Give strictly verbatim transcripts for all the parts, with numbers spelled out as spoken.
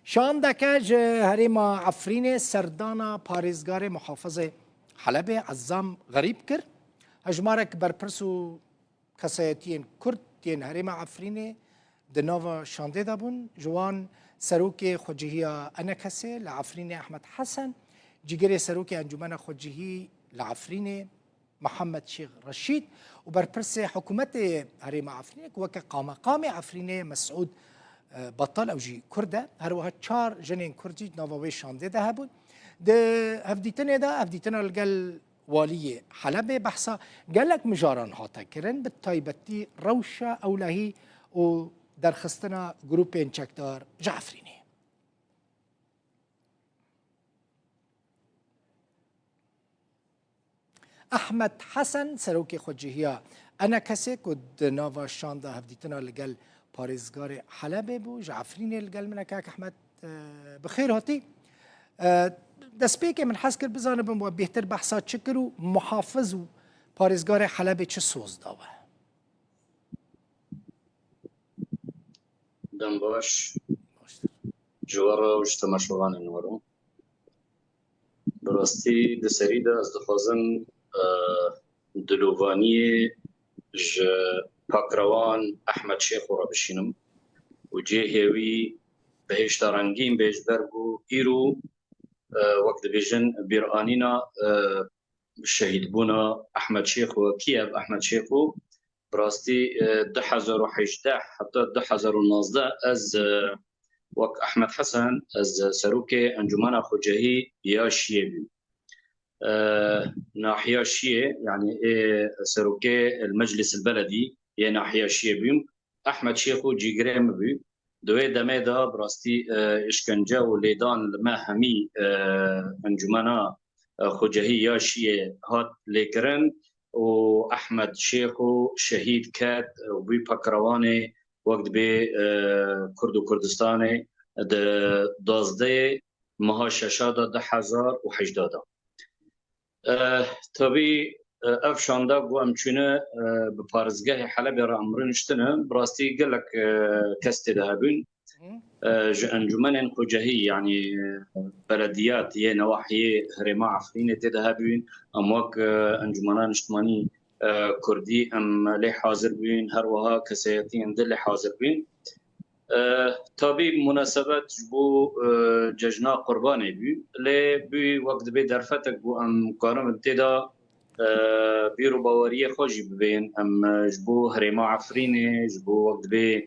Şandeke ji herêma Efrînê serdana parêzgarê muhafizê Helebê Ezzam Xerîb kir. Hejmarek berpirs û kesayetiyên Kurd yên herêma Efrînê di nava şandê de bûn. Ji wan serokê xwecihiya ENKSê li Efrînê Ehmed Hesen, cîgirê serokê Encûmena Xwecihî li Efrînê Mihemed Şêx Reşîd û berpirsê hikûmetê herêma Efrînê ku weke qameqamê Efrînê Mesûd, e, Batal, ew jî Kurd e. Her wiha çar jinên Kurd jî di nava wê şandê de hebûn. Di hevdîtinê de, hevdîtina li gel waliyê Helebê behsa gelek mijaran hate kirin, bi taybetî rewşa ewlehî û derxistina grûpên çekdar ji Efrînê. Ehmed Hesen, serokê xwecihiya ENKSê ku di nava şanda hevdîtina li gel parêzgarê Helebê bû, ji Efrînê li gel min e. Kak Ehmed, e, bi xêr hatî. E, destpêkê min hez kir bizanibim we bêhtir behsa çi kir û muhafiz û parêzgarê Helebê çi soz da we? Dem baş. Ji we re û ji temaşevanên we re. Bi rastî di serî de ez dixwazim, e, dilovaniyê ji pakrewan Ehmed Şêxo re bişînim û cihê wî bihişta rengîn bê, ji ber ku îro, e, wek dibêjin bîranîna, e, şehîdbûna Ehmed Şêxo. Kî ye ev Ehmed Şêxo? Bi rastî, e, du hezar û hejdeh heta du hezar û nozdeh ez, e, wek Ehmed Hesen, ez serokê Encûmena Xwecehî ya Şiyê bûm. E, nahiya Şiyê, yanî ê serokê el Meclis el Beledî yê nahiya Şiyê bûm. Ehmed Şêxo cîgirê min bû. Di wê demê de bi rastî, e, îşkence û lêdan li me hemî, e, Encûmena, e, Xwecehî ya Şiyê hat lêkirin û Ehmed Şêxo şehîd ket û bû pakrewanê wek dibê, e, Kurd û Kurdistanê di duwazdehê meha şeşa de du hezar û hejdeh de. Eh, tabî, eh, ev şanda ku em çûne, eh, bi parêzgehê Helebê re em rûniştine, bi rastî gelek, eh, kes tê de hebûn. Hı. Eh, ji encûmenên xwecehî, yanî, eh, belediyat yê newahiyê herêma Efrînê tê de hebûn. Em wek, eh, Encûmena Niştimanî, eh, Kurdî em lê hazir bûn, her wiha kesayetiyên din lê hazir bûn. Eh, tabî, munasebet ji bo, eh, cejna Qurbanê bû, lê bû wek dibê derfetek bû em karin tê de, eh, bîr û baweriyê xwe jî bibên. Em, eh, ji bo herêma Efrînê, ji bo wek dibê,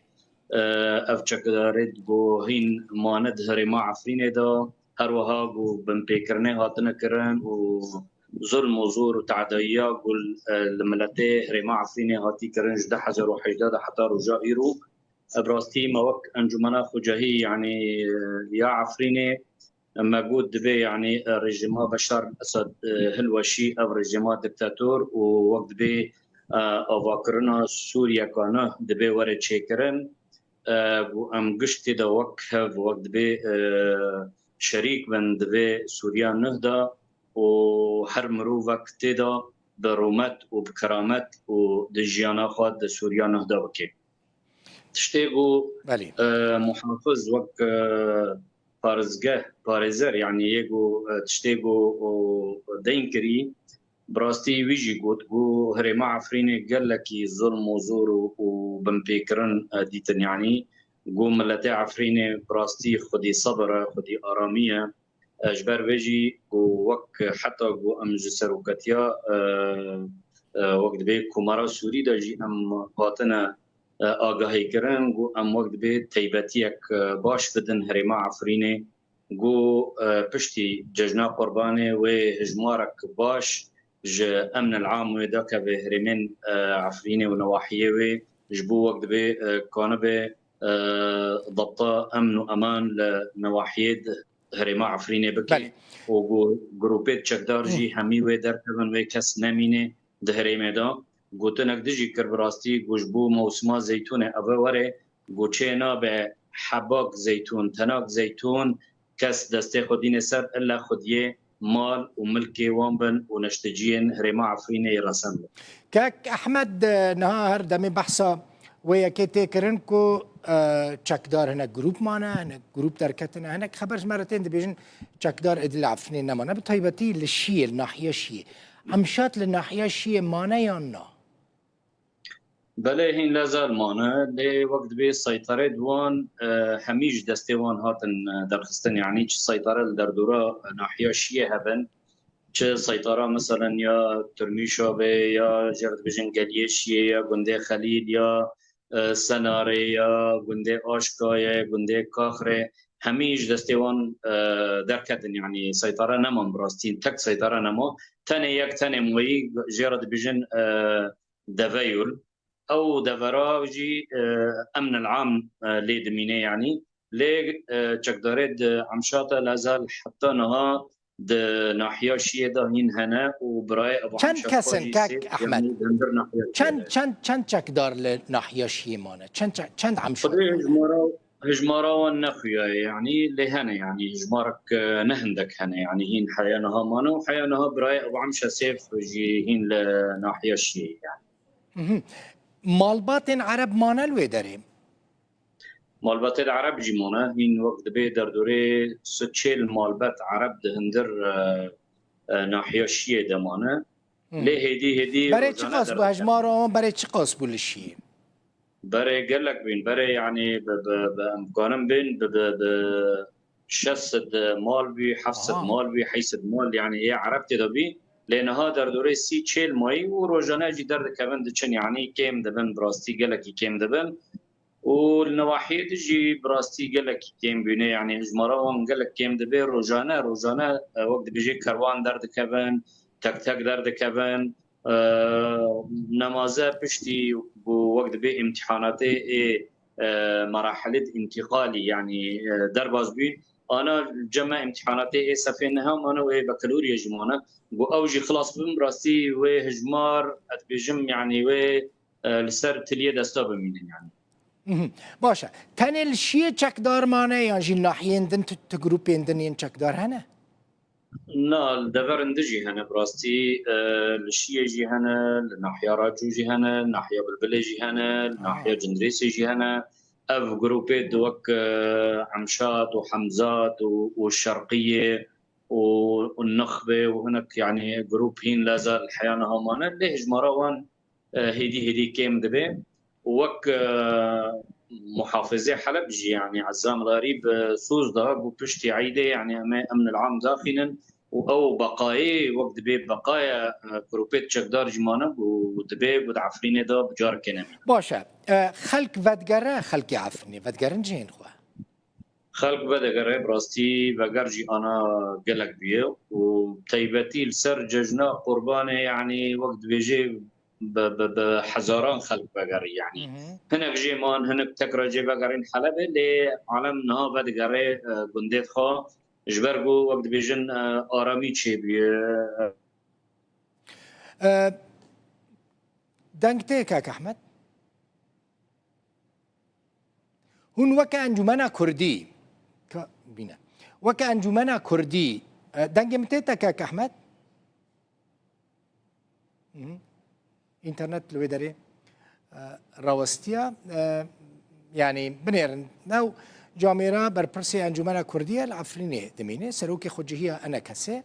eh, ev çekdarê ku hîn mane di herêma Efrînê de, her wiha ku binpêkirinê hatine kirin û zulm û zor û tedayiya ku, eh, li miletê herêma Efrînê hatî kirin ji du hezar û hejdeh de heta roja îro, Bi rastî me wek Encûmena Xwecehî, yanî, ya Efrînê, me got dibê, yanî, rejîma Beşar Esad, e, hilweşî, ev rejîma diktator û wek dibê, e, avakirina Sûriyeka nû dibê were çêkirin. E, û em giş tê de wek hev, wek dibê, e, şerîk bin di vê Sûriya nû de û her mirovek tê de bi rûmet û bi keramet û di jiyana xwe di Sûriya nû de bike. Tiştê ku, Belê. e, muhafiz wek, e, parêzgeh, parêzer, yanî yê ku, e, tiştê ku, o, deyn kirî, bi rastî wî jî got ku herêma Efrînê gelekî zulm û zor û, û binpêkirin, e, dîtin, yanî ku miletê Efrînê bi rastî xwedî sebir e, xwedî aramî ye. E, ji ber vê jî ku wek heta ku em ji serokatiya, e, e, wek dibê Komara Sûrî de jî em hatine, e, agahî kirin ku em wek dibê teybetiyek, e, baş bidin herêma Efrînê, ku, e, piştî cejna Qurbanê wê hejmarek baş ji emn el am wê dakeve herêmên, e, Efrînê û newahiyê wê, ji bo wek dibê, e, kanibe, e, dabta emn û eman li newahiyê di herêma Efrînê bike Belê. û ku grûpê çekdar Hı. jî hemî wê derkevin, wê kes nemîne di herêmê de. Gotinek dijî kir, bi rastî ku ji bo mewsima zeytûnê eve were, ku çê nabe hebak zeytûn, tenak zeytûn, kes destê xwe dîne ser, illa xwediyê mal û milkê wan bin û neşteciyên herêma Efrînê yê resen bin. Kek Ehmed, niha her demê behsa wê yekê tê kirin ku E, çekdar hinek grûp mane, hinek grûp derketine, hinek xeber ji me re tên dibêjin çekdar êdî li Efrînê nemane. Bi taybetî li Şiyê, li nahiya Şiyê. Emşat li nahiya Şiyê mane yan na? Belê, hîn lezel mane, lê wek dibê seyterê di wan, e, hemî ji destê wan hatin, e, derxistin. Yanî çi seytere li derdora, e, nahiya Şiyê hebin, çi seytara meselen ya Tirmîşa be, ya jê re dibêjin Geliyê Şiyê, ya gundê Xelîl, ya, e, Senarê, ya gundê Aşka ye, gundê Kaxrê, hemî ji destê wan, e, derketin. Yanî seytara neman bi rastî, tek seytara nema. Tenê yek, tenê moyî, jê re dibêjin, e, Deveyul. Ew devera jî, e, emn el am, e, lê dimîne yanî. Lê, e, çekdarê di Emşata Lezel heta niha di nahiya Şiyê de hîn hene û birayê Ebu Çend Emşat kes in, Xwacî kek sê, Ehmed? Yanî di hundir nahiya Şiyê Çend, de. Çend, çend çekdar li nahiya Şiyê mane? Çend çe-, çend Emşat Xwedê mane? Hijmara, hijmara wan nexuyaye yanî, lê hene yanî, hijmarek, e, ne hindek hene yanî, hîn heya niha mane û heya niha birayê Ebu Emşa Sêf jî hîn li nahiya Şiyê yanî. Mhm. Malbatên Ereb mane li wê derê? Malbatên Ereb jî mane. Hîn wek dibê derdorê sed çêl malbat Ereb di hundir, e, e, nahiya Şiyê de mane. Mhm. Lê hêdî hêdî Berê çi qas bû? Hejmara wan berê çi qas bû li Şiyê? Berê gelek bîn. Berê, yanî, bi, bi, bi, em dikarin bîn, bi, bi, bi şeş sed mal bî, heft sed Aha. mal bî, heyt sed mal, yanî, yê Ereb tê de bî. Lê niha derdorê sî çêl mayî û rojane jî derdikevin diçin, yanî, kêm dibin, bi rastî gelekî kêm dibin. Û li newahiyê de jî bi rastî gelekî kêm bîne, yanî, hijmara wan gelek kêm dibe. Rojane, rojane, e, wek dibêjê kerwan derdikevin, tek tek derdikevin. E, nemaze piştî ku wek dibê îmtîhanatê ê, e, merahelê di întîqalî, yanî, e, derbas bûn, ana cem me îmtîhanatê ê sefê niha mane û ê bekeloriyê jî mane. Ku ew jî xilas bibin, bi rastî wê hijmar, ez dibêjim, yanî wê, e, li ser tiliyê desta bimînin, yanî. Mhm. Baş e. Tenê li Şiyê çekdar mane yan jî nahiyên din tu, tu grûpên din yên çekdar hene? Na, li deverên din jî hene bi rastî. E, li Şiyê jî hene, li nahiya Racû jî hene, li nahiya Bilbilê jî hene, li Aha. nahiya Cindirêsê jî hene. Ev grûpê di wek, e, Emşat û Hemzat û, û Şerqiyê û, û Nexbê û hinek, yanî, grûp hîn leza li heya niha mane. Lê hijmara wan e, hêdî hêdî kêm dibe. Û wek, e, muhafizê Heleb jî, yanî Ezzam Garîb, e, soz da ku piştî eydê, yanî em ê emn el am daxînin û ew beqayê, wek dibê beqaya, e, grûpê çekdar jî mane û dibê ku di Efrînê de bi careke nemîne. Baş e. E, xelk vedigere xelkê Efrînê, vedigerin cihên xwe? Xelk vedigere, bi rastî veger jî ana gelek bûye û taybetî li ser cejna Qurbanê, yanî wek dibêjê bi, bi, bi hezaran xelk vegerî, yanî. Hı hı. Hinek jê man, hinek tekra jê vegerîn Helebê, lê alem niha vedigere, e, gundê xwe, ji ber ku wek dibêjin, e, aramî çêbûye. E, deng tê kak Ehmed? Hûn weke Encûmena Kurdî, ka bîne, weke Encûmena Kurdî, e, dengê min tê te kek Ehmed? Mhm. Înternet li wê derê, e, rawestiya, e, yanî binêrin. Ew camêra berpirsê Encûmena Kurdî ye, li Efrînê dimîne. Serokê xwecihiya ENKSê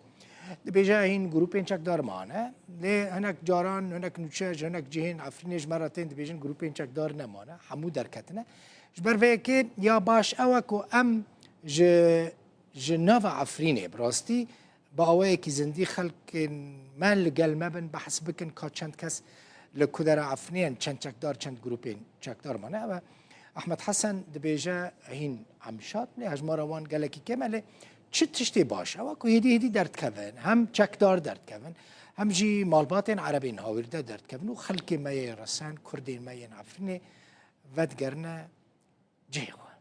dibêje hîn grûpên çekdar mane. Lê hinek caran, hinek nûçe ji hinek cihên Efrînê ji me re tên dibêjin grûpên çekdar nemane. Hemû derketine. Ji ber vê yekê ya baş ew e ku em ji, ji nava Efrînê bi rastî bi awayekî zindî xelkên me li gel me bin, behs bikin ka çend kes li ku dera Efrînê ye, çend çekdar, çend grûpên çekdar mane. Ew e Ehmed Hesen dibêje hîn Emşat, lê hejmara wan gelekî kêm e, lê çi tiştê baş ew e ku hêdî hêdî derdikevin, hem çekdar derdikevin, hem jî malbatên Erebên hawîrde derdikevin û xelkê me yê resen, Kurdên me yên Efrînê vedigerine cihê xwe.